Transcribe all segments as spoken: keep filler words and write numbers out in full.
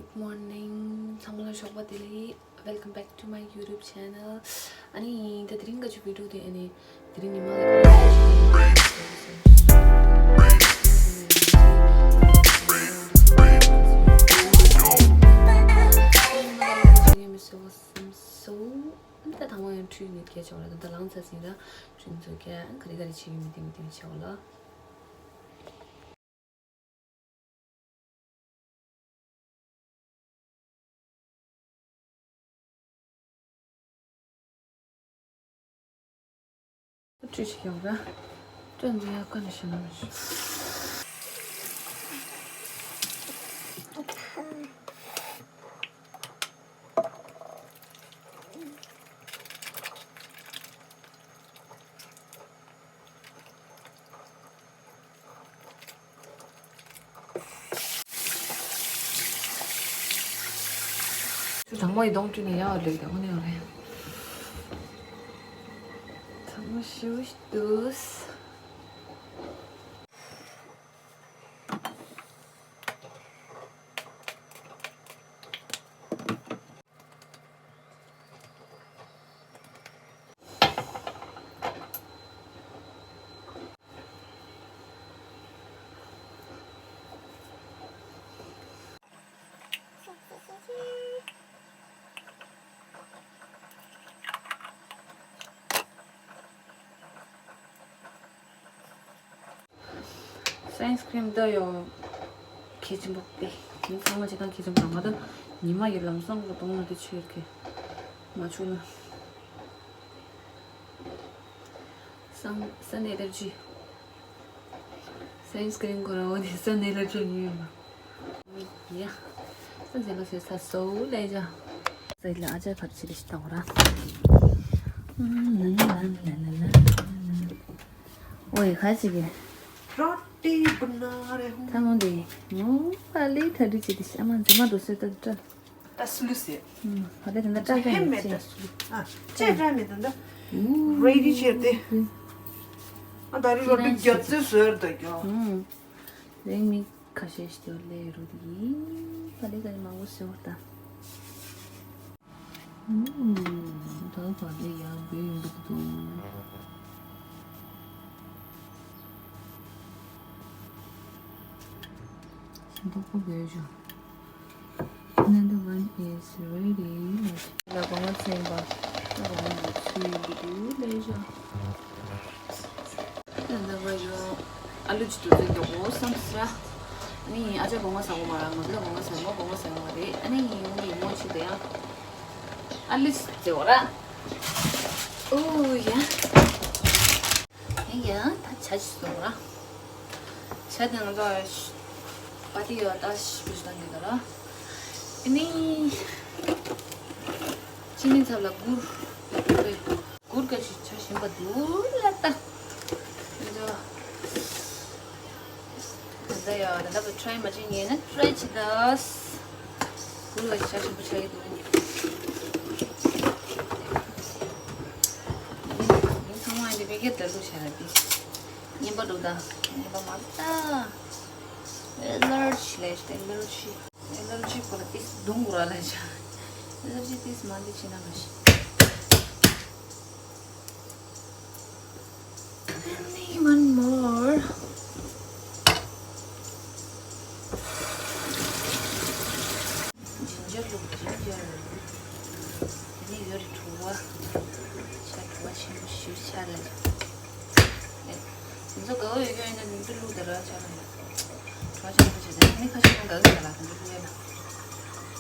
Good morning. ཚང་མ་ལ་ཞོགས་པ་བདེ་ལེགས། Welcome back to my YouTube channel. ཨ་ནི་ད་དེ་རིང་ག་ཅིག་བི་ཌི་ཡོ་དེ་ཨ་ནི་དེ་རིང་ཉི་མ་ལ་ད་དང་པོ་ཡང་ཁྲུས་ནས་སྐད་ཆ་བ་ལ་ད་ལངས་ཚར་ཟིན་ར། ཁྲུས་ཚོ་སྐད་ག་རེ་ག་རེ་བྱེད་ཀྱི་མི་དེ་མི་དེ་མི་བྱེད་བ་ལ། ཁྲུས་བྱེད་ཀྱང་ར། སྐྲ་འདི་ཡག་ག་ནས་བྱེད་ན་མི་ཤེས། དང་པོ་ཡི་གདོང་བཀྲུས་ནས་ཡར་ལོས་ཀྱང་དངོས་གནས་ཡོང་རེད། དང་པོ་ཞུ་དུས། སན་སི་ཀྲིན་ད་ཡོ་གལ་ཆེན་པོ་པས། ཉིན་ཚང་མ་བྱེད་སྟངས་གལ་ཆེན་པོ་རང་མ་ད་ཉི་མ་ཡི་ལམ་སང་གི་གདོང་ན་དེ་ཆོས་ཀྱི་མ་བྱུང་ན། Sun sun allergy. Sunscreen ཁོ་རང་འོ་ནི་sun allergy ཡིན་པ། ཡ། ས་འཛིན་པ་ཟེར་ས་སོ་ལས་བྱ། ས་ལ་ཨ་ཅག་ཕར་ཕྱི་ལ་ཞིག་བཏང་བ་ར། ཨོ་ཡི་ཁ་ཅིག་གི Roti benar ya. ཐ་མོ་འདི་ངོ་པ་ལི་ཐ་རི་ཅི་དི་ཤ་མ་འཛིན་མ་དོ་སེ་ཏ་ཏྲ། ཏ་སུ་ལུ་སེ། ཧ་ལེ་ད་ན་ཏྲ་ཧེ་མེ་ཏ་སུ་ལུ། ཨ་ཅེ་ཏྲ་མེ་ཏ་ད། རེ་ཌི་ཆེ་ཏེ། ཨ་ད་རི་རོ་ཏི་རྒྱ་ཙེ་སོར་ད་རྒྱ། རེ་མི་ཁ་ཤས་ཤིག་ཏེ་ལེ་རོ་དི། ཧ་ལེ་ད་རི་མང་པོ་སེ་བ་ད། ད་ག་ལེ་ཡང་བེ་ཡོང་གི་འདུག་མདོག་པོ་བེ་ཞོ། Another one is ready. ལ་སྒོ་ང་ཚན་པ། ལ་སྒོ་ང་ཚུལ་འདི་འདུག་ལེ་ཞོ། ད་ལྟ་བ་ཡོ། ཨ་ལུ་ཅི་ཏུ་ཏུ་འདུག་གོ་བསམ་སི་ར། ནི་ཨ་ཅག་སྒོ་ང་ཟ་གོ་མ་ར། ང་ཚོ་ལ་སྒོ་ང་ཟ་གོ་མ་ར། སྒོ་ང་ཟ་གོ་མ་རེད། ཨ་ནི་ངའི་ཡུམ་གྱི་མོ་ཆེ་དེ་ཡང་ཨ་ལུ་ཅི་ཟེར་བ་ར། ཨོ་ཡ། ཡ་ཡ་ད་ཆ་ཅི་སོང་ར། ཆ་དེ་ང་ཚོ་པ་ཏི་ཡོ་ད་ཤི་བི་ཞི་ད་ནི་ད་ར། ཨ་ནི་ཅི་ནི་ཚབ་ལ་གུར། གུར་ག་ཞིག་ཆ་ཞིམ་པ་འདུག་ལ་ད། ད་ཡ་ད་ད་བ་ཊི་རའི་མ་བྱེད་ཉེ་ན་ཊི་རའི་བྱེད་ད། གུར་ག་ཞིག་ཆ་ཞིམ་པོ་ཆགས་ཀྱི་འདུག་ཡིན་ཚང་མ་འདི་བི་གེ་ད་ལུ་ཆ་ར་དེ། ཉན་པ་འདུག་ད། ཉན་པ་མ་ད། ཨེ་ལར་ཇི་ལས་ཏེ་ཨེ་ལར་ཇི། ཨེ་ལར་ཇི་ཁོ་ལ་ཏིས་རྡུང་ར་ལ་ཆ། ཨེ་ལར་ཇི་ཏིས་མ་འདི་ཆེ་ན་མ་ཤི། Any one more? ཇིན་ཇར་ལུག་ཇིན་ཇར། དེ་ནས་ཡོད་རེད་བྲོ་བ། ཆ་བྲོ་བ་ཆེན་པོ་ཞིག་ཆ་ལ། དེ་ཚོ་དགའ་བོ་ཡོད་ཀྱང་ཡིན་ན་འདི་བླུགས་དེ་ར་ཆ་ལ། བྲོ་བ་ཆེན་པོ་བྱས་ཏེ་ནི་ཁ་ཤས་ཀྱང་དགའ་གི་ཡོད་ལ་དེ་འདྲ་བླུགས་ཡོད་ལ།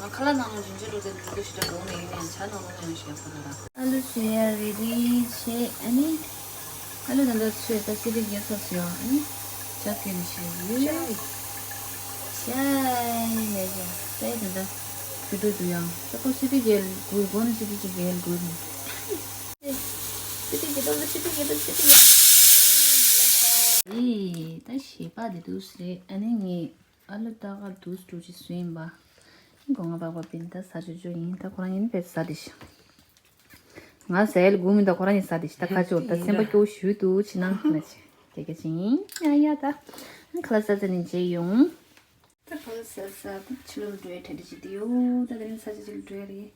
ང་ཁ་ལག་ནང་ལ་ཇིན་ཇར་བླུགས་དེ་འདི་ཞིག་དགའ་བོ་མེད་ཀྱི་ཡང་ཆ་ནང་ལོགས་ཡང་ཞིག་ཡག་པོ་རེད་ལ། ཨ་ལུ་ཟེར་ཡ་རེ་རེ་བྱས་ཨ་ནི། ཨ་ལུ་ད་ལྟ་ཚོས་ད་སི་ཏི་རྒྱལ་ཚོགས་སུ་ཡོང་ཨ་ནི། ཇ་སྐྱོན་ནས་བཤད་ཡོད། ཅའི། ཅའི་ལས་ཀྱང་ད་ད་ད་བུ་ཕྲུག་ཏུ་ཡང་ད་ཁོ་སི་ཏི་རྒྱལ་དགོས་དགོས་ན་སི་ཏི་ཅིག་རྒྱལ་དགོས་ནི། སི་ཏི་རྒྱལ་དང་སི་ཏི་རྒྱལ་དང་སི་ཏི་རྒྱལ། ཨེ་ད་ཞེས་པ་འདི་འདུག་ཟེར་ཨ་ནི་ངས། ཨ་ལུ་ཏག་ཏག་འདུག་སྤྲོ་ཅི་སུ་ཡིན་པ། སྒོ་ང་པགས་པ་པིན་ད་ཟ་ཅོ་ཅོ་ཡིན། ད་ཁོ་རང་ཡིན་པས་ཟ་དེ་ཤི། ང་ཟ་ཡལ་སྒུག་མི་འདུག་ཁོ་རང་ཡིན་ཟ་དེ་ཤི། ད་ཁ་ཅོ་ད་སེམས་པ་སྐྱོ་ཞུ་དུ་ཕྱི་ནང་ན་ཆེ་ཀྱེ་ཀྱེ་ཅིང་ཡ་ཡ་ད། ཁ་ལ་ས་ཚ་ནི་མཇལ་ཡོང་། ད་ཕ་གི་ས་ས་ད་ཕྱི་ལོགས་འགྲོ་ཡའི་གྲ་སྒྲིག་བྱེད་དུ་ཡོད། ད་དེ་རིང་ས་ཆ་ཅིག་ལ་འགྲོ་ཡ་རེད།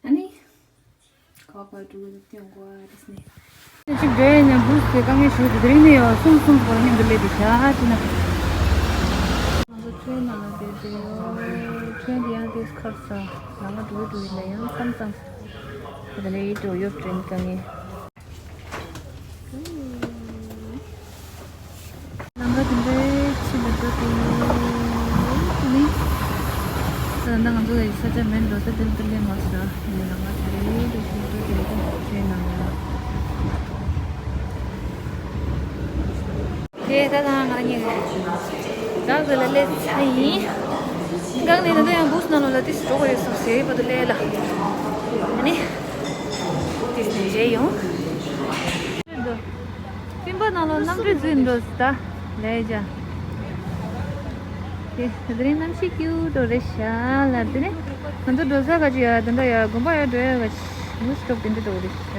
ཨ་ནི། ག་པར་འགྲོ་གི་འདུག་སྟོན་དགོས་རེད་ནི། ཅིག་འགྲོ་ཡ་ཡིན་ན་བུ་སུ་དེ་དཀའ་ངལ་ཞིག་འདུག་དེ་རིང་ནས་ཡོད་གསུམ་གསུམ་སྐོར་མཉམ་དུ་སླེབས་དེ་བྱ་ཅི་ན། ང་ཚོ་ཁྲོན་ནང་ལ་བསྡད་དེ་ཡོད། ཁྲོན་དེ་ཡང་དེ་ཁར་ས་ལ་ང་འགྲོ་གི་འདུག་ཡིན་ན་ཡང་མཚམས་མཚམས་དེ་ལས་ཡིད་དུ་ཡོད་དྲན་དཀའ་ངལ། ལམ་ཁ་དེ་འདྲའི་ཕྱི་ལ་འགྲོ་དུས། ནི། ད་ལྟ་ང་ཚོ་ཡི་ས་ཆ་མེད་འགྲོ་ས་དེར་དེར་སླེབས་མ་སོང་། ཡིན་ནའང་ལམ་ཁ་དེ་རེད་འགྲོ་བཞིན་འགྲོ་དེ་རེད་ཁྲོན་ནང་ལ། དེ་ད་ང་གཉིས་ཀྱི་བདག་དེ་ལ་སླེབས་ཚར་ཡིན། འགག་ནས་ད་ལྟ་ཡང་བུ་སུ་ནང་ལོགས་ལ་ཏིས་འགྲོ་དགོས་ཡོད་སོང་ཟེར་བར་དུ་སླེབས་ལ། ཨ་ནི། ཏིས་ནས་མཇལ་ཡོང་། སེམས་པ་ནང་ལ་རྣམ་འགྲོས་འཛིན་འགྲོ་ཟི་ད་ལས་བྱ། དེ་དེ་རིང་གནམ་གཤིས་སྐྱིད་པོ་འགྲོ་རེད་ཤག་ལ་དེ་ནས་ང་ཚོ་འགྲོ་ས་ག་ཅི་ཡ་དེ་འདྲ་ཡ་དགོན་པ་ཡ་འགྲོ་ཡ་ག་ཅི་མུ་སི་ཊོབ་དེ་འདྲ་འགྲོ་རེད་ཤག་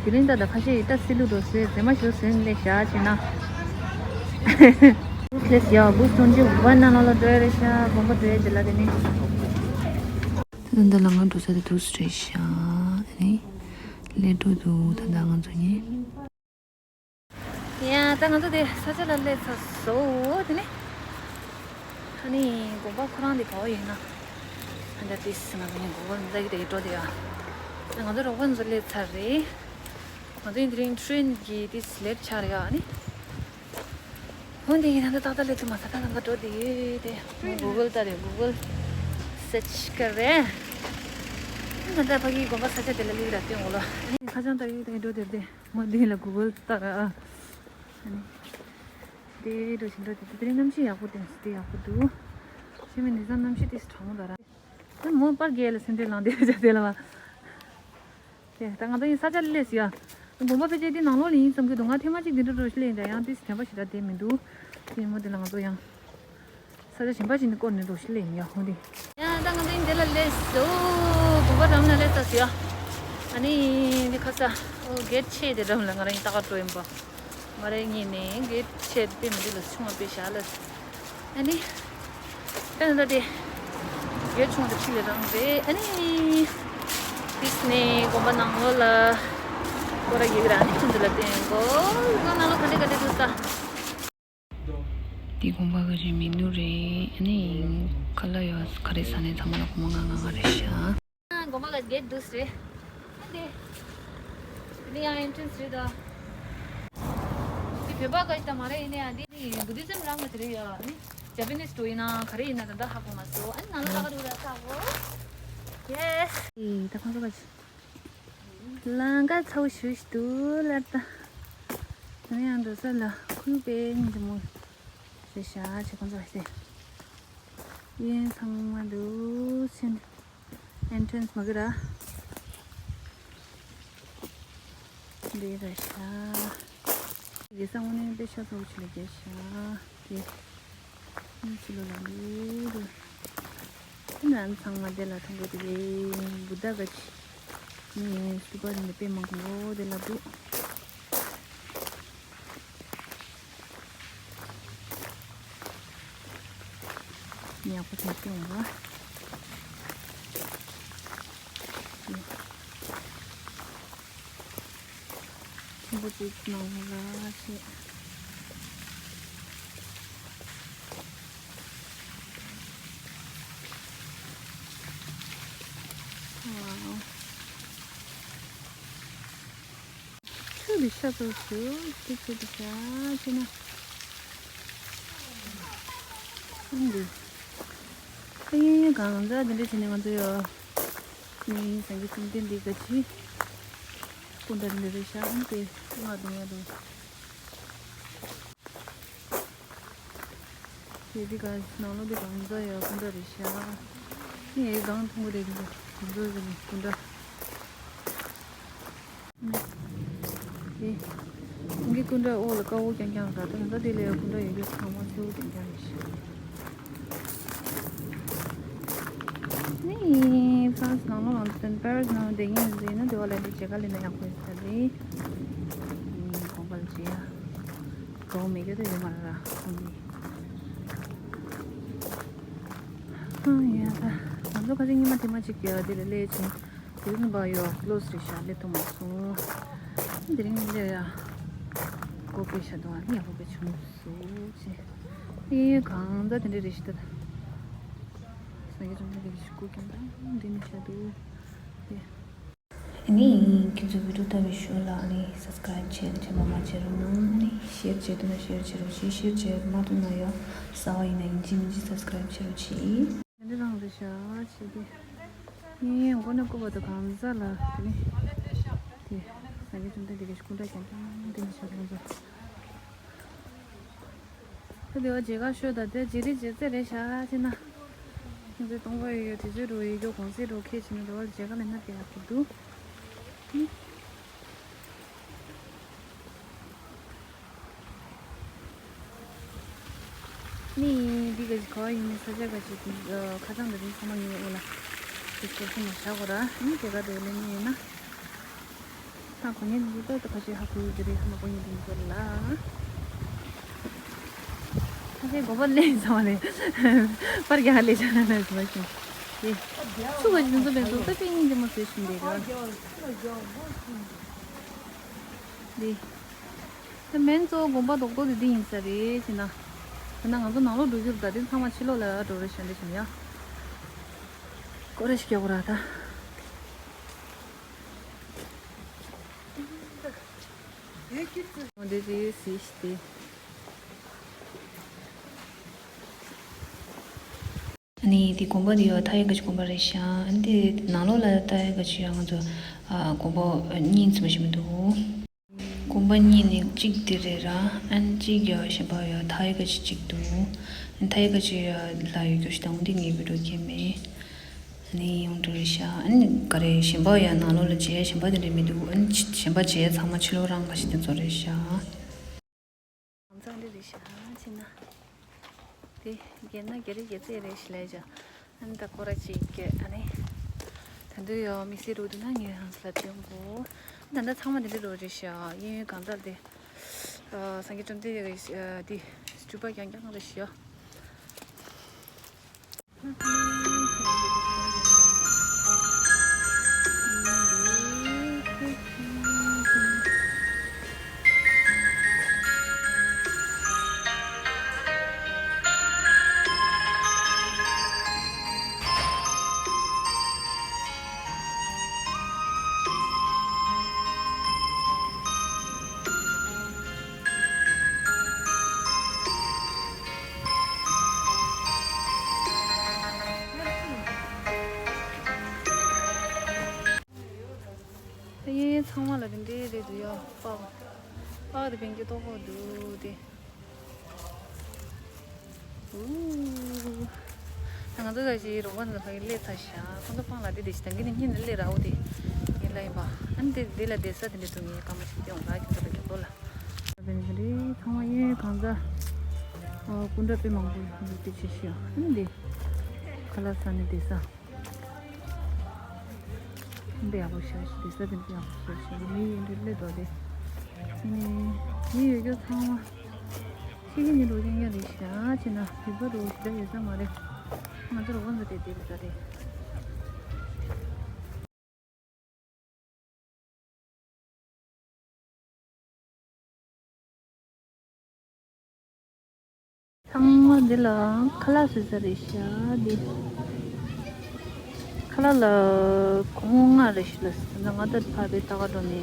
དེ་རིང་ད་ད་ཁ་ཤས་ཡི་ད་སི་ལུ་འགྲོ་སེ་ཟེ་མ་ཞོ་ཟེ་ལས་ཤག་ཅེ་ན། བུ་སི་ལེས་ཡ་བུ་སི་ཐོན་ཅི་བ་ནང་ལོགས་ལ་འགྲོ་ཡ་རེད་ཤག་དགོན་པ་འགྲོ་ཡ་དེ་ལ་དེ་ནས། ད་ལྟ་ལ་ང་འགྲོ་ས་དེ་འདུག་སེ་རེད་ཤག་ཨ་ནི། སླེབས་འགྲོ་འདུག་ད་ལྟ་ང་ཚོ་གཉིས། ཡ་ད་ང་ཚོ་དེ་ས་ཆ་ལ་སླེབས་ཚར་སོང་། དེ་ནས་ཨ་ནི་དགོན་པ་ཁོ་རང་དེ་ག་བ་ཡིན་ན། ཨ་ད་ཏིས་ང་ཚོ་ནི་དགོན་པ་འཛུལ་གྱི་དེ་འགྲོ་དེ་ཡ། ང་ཚོ་རོགས་པ་ཚོ་སླེབས་ཚར་རེད། ང་ཚོ་ཡིན་དེ་རིང་ཁྲེན་གྱི་ཏིས་སླེབས་ཚར་ཡ་ཨ་ནི། འོན་ཏེ་ཡིན་ན་ད་ཏག་ཏག་སླེབས་ཐུབ་མ་སོང་། ད་ལམ་ཁ་འགྲོ་དེ་ཡོད་དེ། ང་གུ་གལ་ལྟ་རེད། གུ་གལ་སར་ཆི་ཀ་རེད། ང་ད་ཕ་གིའི་དགོན་པ་ས་ཆ་དེ་ལ་སླེབས་ར་སྟོན་འོ་ལ། ཁ་བྱང་ལྟ་ཡོད་དེ་འགྲོ་དེ་དེ། ངོ་འདི་ལ་གུ་གལ་ལྟ་ར། ཨ་ནི། དེ་འགྲོ་བཞིན་འགྲོ་དེ་དེ་རིང་གནམ་གཤིས་ཡག་པོ་དེ་དེ་ཡག་པོ་འདུག་ཤི་མི་ནི་ས་གནམ་གཤིས་དེ་གྲང་མོ་ད་ར། དེ་མོ་པར་རྒྱལ་ལ་སེམས་ཁྲལ་ལངས་དེ་བྱ་དེ་ལ་བ། དེ་ད་ང་ཚོ་ཡིན་ས་ཆ་ལ་སླེབས་ཡ། དགོན་པ་ཕལ་ཆེར་དེ་ནང་ལོགས་ལ་ཡིན་བསམ་གྱི་འདུག་ང་ཐེངས་མ་གཅིག་དེ་འགྲོ་འགྲོ་ཞིག་སླེབས་ཡིན་ད་ཡང་དེ་དྲན་པ་ཞིག་ད་དེ་མི་འདུག་དེ་མོ་དེ་ལ་ང་ཚོ་ཡང་། ས་ཆ་གཞན་པ་ཞིག་ནས་བསྐོར་ནས་འགྲོ་ཞིག་ལས་ཡིན་ཡ་ཧོ་དེ། ཡ་ད་ང་ཚོ་ཡིན་དེ་ལ་སླེབས་སོ། དགོན་པ་འགྲམ་ལ་སླེབས་ཚར་སོ་ཡ། ཨ་ནི་འདི་ཁ་ས་ཨོ་གེ་ཊི་ཕྱེ་དེ་འགྲམ་ལ་ང་རང་ཡིན་ད་ག་འགྲོ་ཡིན་པ། མ་རེད་ངེས་ནས་གེ་ཊི་ཕྱེ་དེ་དཔེ་མི་འདུག་ལ་ཆུང་བ་དཔེ་བཞག་ལ། ཨ་ནི། དཔེ་ན་ད་དེ། གེ་ཊི་ཆུང་བ་དེ་ཕྱི་ལ་རང་རེད་ཨ་ནི། ཕིས་ནས་དགོན་པ་ནང་ལོགས་ལ། སྐོར་ར་ཡིག་ར་ཨ་ནི་ཆུང་དུ་ལ་བསྟན་གོ། དགོན་ནང་ལོགས་ག་འདྲ་ག་འདྲ་འདུག་ད། འདི་དགོན་པ་གི་རེད་མི་འདུག་རེད། ཨ་ནི་ཁ་ལག་ཡོད་ག་རེ་ཟ་ནས་ཚང་མ་ལ་སྒོར་མོ་ལྔ་ལྔ་ལྔ་རེད་ཤག་དགོན་པ་གི་གེ་ཊི་འདུག་སེ་རེད། ཨ་འདི། འདི་ཡང་ཨེན་ཊི་རན་སི་རེད་ད། འདི་བོད་པ་ག་ཞིག་ད་མ་རེད་ཡིན་ནའི་ཨ་འདི་ནི་བུ་དྷི་ཛིམ་རང་གི་དེ་རེད་ཡ། ཨ་ནི་ཇ་པ་ནིས་འགྲོ་ཡིན་ན་ག་རེ་ཡིན་ན་ད་ལྟ་ཧ་གོ་མ་སོང་། ཨ་ནི་ནང་ལ་ལྟ་ག་འདུག་ར་ལྟ་གོ། ཡེ་སི། ད་ཁོང་ཚོ་ག་ཞིག་ལམ་ཁ་ཚ་པོ་ཞེ་པོ་ཞིག་འདུག་ལབ་ད། ང་ཡང་འགྲོ་ས་ལ་ཁུལ་དཔེ་ཉིན་རྗེ་མོ་རེད་ཤག་ཅེས་ཁོང་ཚོ་ཟེར། གཡས་ཚང་མ་འདུག་ཕྱིན། ཨེན་ཊི་རན་སི་མ་གི་ར། འདི་རེད་ཤག་དགེ་ས་དངོས་གནས་དཔེ་ཤ་ཚ་པོ་ཞིག་ལ་རྒྱག་ཤག་དེ། ཨ་ཕྱི་ལོགས་ལ་འདུག་ཨ་ནི་ཚང་མ་དེ་ལ་མཐོང་གི་འདུག་བུདྡྷ་ག་ཅི། ཨ་ནི་སི་ཊུ་པ་རིང་པོ་དཔེ་མང་པོ་དེ་ལ་འདུག་ཡག་པོ་དེ་སྐྱོང་བ། ཆེན་པོ་ཅིག་ནང་ལ་ཆེ། ཝའོ། ཆུ་འདི་ཤ་ཚ་ཞུ་ཅི་ཆུ་འདི་ཤ་ཅི་ན། ཨང་འདི། ཨེ་གང་ཟག་འདི་འདྲ་བྱས་ནས་ང་ཚོ་ཡོད། ནི་སངས་རྒྱས་བཅོམ་ལྡན་འདས་ག་ཅི། སྐུ་འདྲ་འདི་རེད་ཤག་ཨང་དེ་ང་དང་ང་དང་། དེ་འདི་ག་ནང་ལོགས་འདི་གང་ཟག་ཡོད་སྐུ་འདྲ་རེད་ཤག་ངས་གང་མཐོང་གི་རེད་འདི་གང་ཟག་གི་སྐུ་འདྲ། ཨེ། ཁོང་གི་སྐུ་འདྲ་འོག་ལ་དཀར་པོ་རྐྱང་རྐྱང་ར་ད་ད་ལྟ་དེ་ལས་སྐུ་འདྲ་ཡོད་རྒྱུ་ཚང་མ་སེར་པོ་རྐྱང་རྐྱང་རེད་ཤག་ནི་ཧྥ་རན་སི་ནང་ལོགས་ལ་འདི་པེ་རི་སི་ནང་བསྡད་མཁན་ཡིན་ན་དེ་བ་ལ་འདི་མཇལ་ཁ་ལེན་ན་ཡག་པོ་ཡོད་ས་རེད། ཨེ་གོང་པ་ལ་མཇལ་ཡ། གོ་མེད་རྒྱུ་དེ་ཡོད་མ་རེད་ར། ཁོང་གིས། ཨ་ཡ་ད། ང་ཚོ་ཁ་ཅིག་ཉི་མ་དེ་མ་ཅིག་གི་དེ་ལ་སླེབས་ཕྱིན། དེ་རིང་བ་ཡོ་ཀློས་རེད་ཤག་སླེབས་ཐུབ་མ་སོང་། དེ་རིང་སླེབས་ཡ། སྒོ་ཕྱེ་ཤག་འདུག་ཨ་ནི་ཡག་པོ་དཔེ་བྱུང་སོང་ཅི། ཨེ་གང་ལྟར་དེ་འདྲ་རེད་ཤག་ད། སངས་རྒྱས་བཅོམ་ལྡན་འདས་ཀྱི་ཞུ་སྐུ་གྱོན་དང་འདི་ནི་བྱ་འདུག་དེ། ཨ་ནི་ཁྱེད་ཚོ་བི་ཌིའོ་ལྟ་བའི་ཤུལ་ལ་ཨ་ནི་སབ་སི་ཀ་རེབ་བྱས་བྱས་པ་མ་བྱས་རོགས་གནང་། ཨ་ནི་ཤེར་བྱས་འདུག་ན་ཤེར་བྱེད་རོགས་གྱིས། ཤེར་བྱས་མ་འདུག་ན་ཡང་གསར་པ་ཡིན་ན་ཡིན་གཅིག་མིན་གཅིག་སབ་སི་ཀ་རེབ་བྱེད་རོགས་གྱིས། དེ་འདྲ་རང་རེད་ཤག་བྱས་ཏེ། ངས་མགོ་ནས་སྐུ་བར་དུ་གང་ཟག་ལ་དེ་ནི། དེ་སངས་རྒྱས་བཅོམ་ལྡན་འདས་ཀྱི་སྐུ་འདྲ་རྐྱང་རྐྱང་འདི་ནི་ཤར་ལ་འཛུལ། ད་དེ་བ་མཇལ་ཁ་ཤོད་ད་དེ་རྗེས་རིགས་རྗེས་རྩེ་རེད་ཤག་ཅེ་ན། ཁྱེད་ཚོའི་སྟོང་པ་ཡོད་ཡོད་དུས་ཚོད་འགྲོ་ཡོད་རྒྱུ་གོང་ཚད་འགྲོ་ཁྱེད་ཕྱིན་ན་དེ་བ་མཇལ་ཁ་ལེན་ན་དེ་ཡག་གི་འདུག་ནི་འདི་ག་ཅིག་ག་བ་ཡིན་ནི་ས་ཆ་ག་ཅིག་ཁ་སང་འདི་རིང་ཚང་མ་ཉོས་ཨེ་ལ། དེ་ཚོ་ཚང་མ་བཞག་གོ་ར་ནི་དེ་ག་འགྲོ་ལེན་ནི་ཡོད་ན། ད་གོ་ཉན་འདི་ཏོག་ཏོག་ཁ་ཤས་ཧ་གོ་ཡོད་ཀྱི་རེད། ཧ་མ་གོ་ཉན་འདི་ཚོ་ལ། ཁ་ཤས་གོ་བ་ལེན་ཚང་མ་ལེན། པར་རྒྱག་ཧ་ལས་ཆ་ན་ལས་ཚང་མ་ཤིང་། དེ། ཚུགས་ཀ་ཅིག་འདི་ཚོ་བེད་སོང་ད་པིང་ཉིན་རྗེས་མ་བཟོས་ཤིང་དེ་རེད། འདི། དེ་མེན་གཙོ་བོ་དགོན་པ་རྡོག་རྡོག་དེ་འདི་ཡིན་ས་རེད་ཟེར་ན། དེ་ན་ང་ཚོ་ནང་ལོགས་འགྲོ་རྒྱུ་རེད་ད། དེ་ཚང་མ་ཕྱི་ལོགས་ལ་འགྲོ་རེད་ཤག་འདི་བྱས་ན་ཡ། སྐོར་ར་ཞིག་རྒྱག་དགོས་ར་ད། འདི་རེད་ཟེར་ཞིག་དེ། ཨ་ནི་དེ་དགོན་པ་དེ་ཡོད་ཐ་ཡི་ག་ཅི་དགོན་པ་རེད་ཤག་ཨ་ནི་དེ་ནང་ལོགས་ལ་ཐ་ཡི་ག་ཅི་ཡང་ང་ཚོ་ཨ་དགོན་པ་གཉིས་ཙམ་ཞིག་མི་འདུག་དགོན་པ་གཉིས་ནས་གཅིག་དེ་རེད་ར། ཨ་ནི་གཅིག་ཡོད་གཞན་པ་ཡོད་ཐ་ཡི་ག་ཅི་གཅིག་འདུག་ཨ་ནི་ཐ་ཡི་ག་ཅི་ཡོད་ལ་ཡོད་རྒྱུ་ཞིག་དང་འདི་ངའི་བི་ཌིའོ་ཁྱེད་མེད། ཨ་ནི་ཡོང་འགྲོ་རེད་ཤག་ཨ་ནི་ག་རེ་གཞན་པ་ཡང་ནང་ལོགས་ལ་མཇལ་གཞན་པ་དེ་འདྲ་མི་འདུག་ཨ་ནི་གཞན་པ་མཇལ་ཚང་མ་ཕྱི་ལོགས་རང་ག་ཞིག་དེ་ཚོ་རེད་ཤག་གང་ཚང་འདི་རེད་ཤག་ཕྱིན་ན། དེ་རྒྱལ་ན་རྒྱལ་རེ་རྒྱལ་རྩེ་རེད་ཤི་ལས་ཤག་ཨ་ནི་ད་ཁོ་ར་ཅིག་གི་ཨ་ནི། ད་འདི་ཡོ་མི་སེར་རུ་འདུག་ན་ངས་ཧང་སླབ་ཡོང་གོ་ད་ད་ཚང་མ་འདི་འདྲ་རོ་རེད་ཤག་གཡས་གཡོན་གང་ཚང་དེ། སངས་རྒྱས་བཅོམ་ལྡན་འདས་ཀྱི་འདི་སྤྲུལ་པ་རྐྱང་རྐྱང་རེད་ཤག་ད་གཡས་གཡོན་ཚང་མ་ལ་དེ་འདྲའི་རེད་འདུག་ཡ། པགས། པགས་དེ་བེང་གི་ཏོག་ཏོག་འདུག་དེ། ཨུ། ད་ང་ཚོ་ད་ཅི་རོགས་པ་ཚོ་ཕ་གི་སླེབས་ཚར་ཤག་ཁོང་ཚོ་སྤང་ལ་དེ་དེ་ཞིག་ད་གིན་ནས་སྙིང་ནས་སླེབས་ར་འོ་དེ། ཡིན་ལ་ཡིན་པ། ཨ་ནི་དེ་དེ་ལ་བསྡད་ས་དེ་འདྲ་འདུག་ངས་སྐར་མ་ཞིག་སྟོན་འོང་ལ་ཁྱོད་ཚོ་ལ་རྒྱབ་ལོགས་ལ། དེ་འདྲའི་ཚང་མ་གཡས་གཡོན་གང་ཚང་། ཨོ་སྐུ་འདྲ་དཔེ་མང་པོ་འདུག་དེ་ཆེ་ཤོས་ཨ་ནི་དེ། ཁ་ལག་ཟ་ནས་བསྡད་ས། འདི་ཡག་པོ་ཤག་ཤི་བསྡད་ས་དེ་འདྲ་ཡག་པོ་ཤག་ཤི་མི་ཡོད་འདྲ་སླེབས་འདུག་དེ། དེ་ནས་མི་ཡོད་རྒྱུ་ཚང་མ། ཕྱི་གི་ནི་རོ་རྐྱང་རྐྱང་རེད་ཤག་ཅེ་ན་བོད་པ་རོ་ཞེ་དྲག་ཡོད་ས་མ་རེད། ང་ཚོ་རོ་གང་ཚོ་དེ་དེ་རེད་ས་རེད། ཚང་མ་འདི་ལ་ཁ་ལག་བཟོ་ས་རེད་ཤག་འདི། ཁ་ལག་ལ་གོང་ལྔ་རེད་ཤག་ལ་ཟེར་ན་ང་ད་ཕར་བའི་ལྟ་ག་འགྲོ་ནས་ཡ།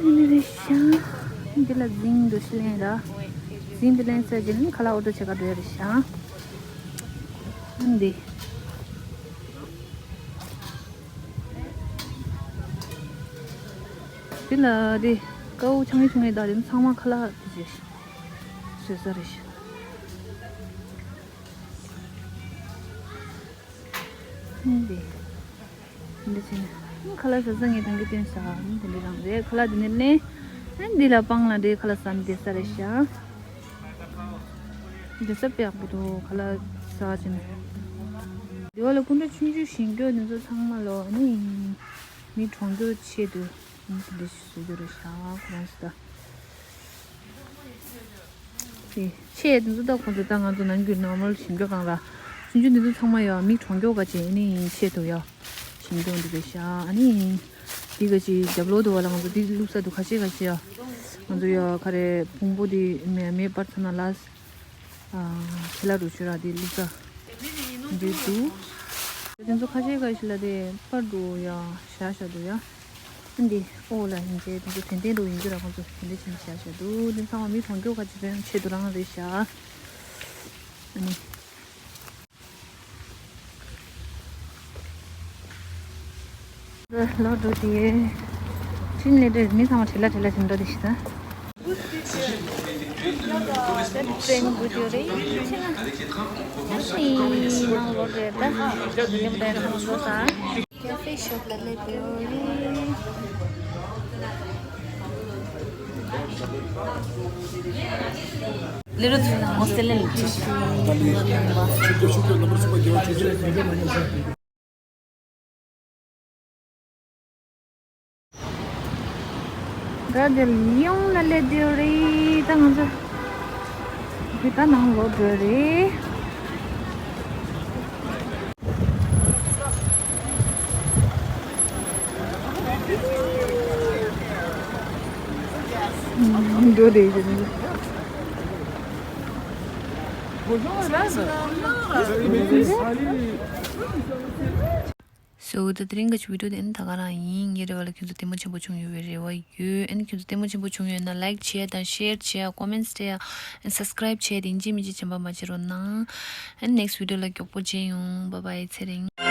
འདི་ནི་རེད་ཤག་འདི་ལ་རྫིང་འདུ་ཤི་ལེན་ར། རྫིང་འདི་ལེན་ས་ཅན་ཁ་ལག་ཨོ་ཏོ་བྱེད་ག་འགྲོ་ཡ་རེད་ཤག་འདི། འདི་ལ་དེ་ཀའུ་ཆང་ངེ་ཆུང་ངེ་དང་དེ་ཚང་མ་ཁ་ལག་དེ་བཟོས་ས་རེད་ཤག་འདི། འདི་བྱས་ནས་ཁ་ལག་ཟ་ས་ངས་དང་གི་སྟོན་ས་འདི་འདྲ་རང་རེད། ཁ་ལག་འདི་ནས་ལེན། འདི་ལ་སྤང་ལ་འདྲེ་ཁ་ལག་ཟ་ནི་བསྡད་ས་རེད་ཤག་འདི་ས་དཔེ་ཡག་པོ་འདུག་ཁ་ལག་ཟ་བྱས་ནས། འདི་བ་ལ་སྐུ་འདྲ་ཆུང་ཆུང་ཞིང་སྐྱོ་འདི་ཚོ་ཚང་མ་ལོ་ནི་མི་གྲོང་ཁྱེར་ཆེད་དུ་འདི་འདྲ་ཞིག་བཟོ་རྒྱུ་རེད་ཤག་ཁོ་རང་ཚོ་ད། ཆས་འདི་ཚོ་ད་ཁོང་ཚོ་ད་ང་ཚོ་ནང་གི་ནོར་མལ་ཞིམ་སྐྱོ་གང་ར། ཆུང་ཆུང་འདི་ཚོ་ཚང་མ་ཡོད། མི་གྲོང་ཁྱེར་ག་ཅིག་ཨ་ནི་ཆས་དུ་ཡོད། ཞིམ་སྐྱོ་འདི་རེད་ཤག་ཨ་ནི་འདི་ག་ཅིག་རྒྱབ་ལོགས་དུ་བ་ལ་ང་ཚོ་འདི་བླུགས་ས་འདུག་ཁ་ཤས་ཁ་ཤས་ཡོད། ང་ཚོ་ཡོད་ག་རེ་ཕུང་པོ་འདི་མེ་མེ་སྤར་ཚ་ན་ལ། ཁྱི་ལ་རུ་ཆུ་ར་འདི་བླུགས་ས་འདི་འདུག་དེ་ཚོ་ཁ་ཤས་ཁ་ཤས་ལ་དེ་པར་འདུག་ཡ། ཤ་ཤ་འདུག་ཡ། འདི་ཨོ་ལ་ཡིན་ཅེ་དེ་ཚོ་དྲན་རྟེན་འདུག་ཡིན་རྒྱུ་ར་ཁོང་ཚོ་དེ་འདྲ་བྱས་ནས་ཤ་ཤ་འདུག་འདི་ཚང་མ་མི་གྲོང་ཁྱེར་ཁ་ཅིག་པའི་ཆེད་དུ་རང་རེད་ཤག་ཨ་ནི། ལོ་འགྲོ་དེ། ཕྱིན་ལས་འདྲ་མི་ཚང་མ་བྲེལ་ལ་བྲེལ་ལ་ཕྱིན་འགྲོ་དེ་ཤི་ད། ཏྲེན་དགོས་རྒྱུ་རེད་ཕྱིན་ན། ཨ་ནི་ནང་ལོག་རེད་ད། ཉམས་ལྡན་ཁང་བཟོ་ས། ཀ་ཧྥེ་ཤོབ་ལ་སླེབས་ཡོད་རེད། ལེ་རུ་ཐུ་ན་ཧོ་སེ་ལེ་ལེ་ཆི་ཤི། ད་དེ་ལིའོང་ལ་སླེབས་ཡོད་རེད་ད་ང་ཚོ། དེ་ད་ནང་ལོག་འགྲོ་རེད། འགྲོ་རེད་ཟེར་ནས། So ད་དེ་རིང་གི་བི་ཌིའོ་དེ་ཨ་ནི་ད་ག་རང་ཡིན། ཉེ་རེ་བ་ལ་ཁྱོད་ཚོ་ལྟད་མོ་ཆེན་པོ་བྱུང་ཡོད་པའི་རེ་བ་ཡོད། ཨ་ནི་ཁྱོད་ཚོ་ལྟད་མོ་ཆེན་པོ་བྱུང་ཡོད་ན་ལའིཀ་བྱེད་དང་ཤེར་བྱེད་ཀོ་མེན་ཊི་སྤྲད་ཨ་ནི་སབ་སི་ཀ་རའིབ་བྱེད་དེ་ཡིན་གཅིག་མིན་གཅིག་བྱེད་པ་མ་བརྗེད་རོགས་གནང་། ཨ་ནི་ནེག་སི་བི་ཌིའོ་ལ་མགྱོགས་པོ་མཇལ་ཡོང་། བྷའི་བྷའི་ཚེ་རིང་།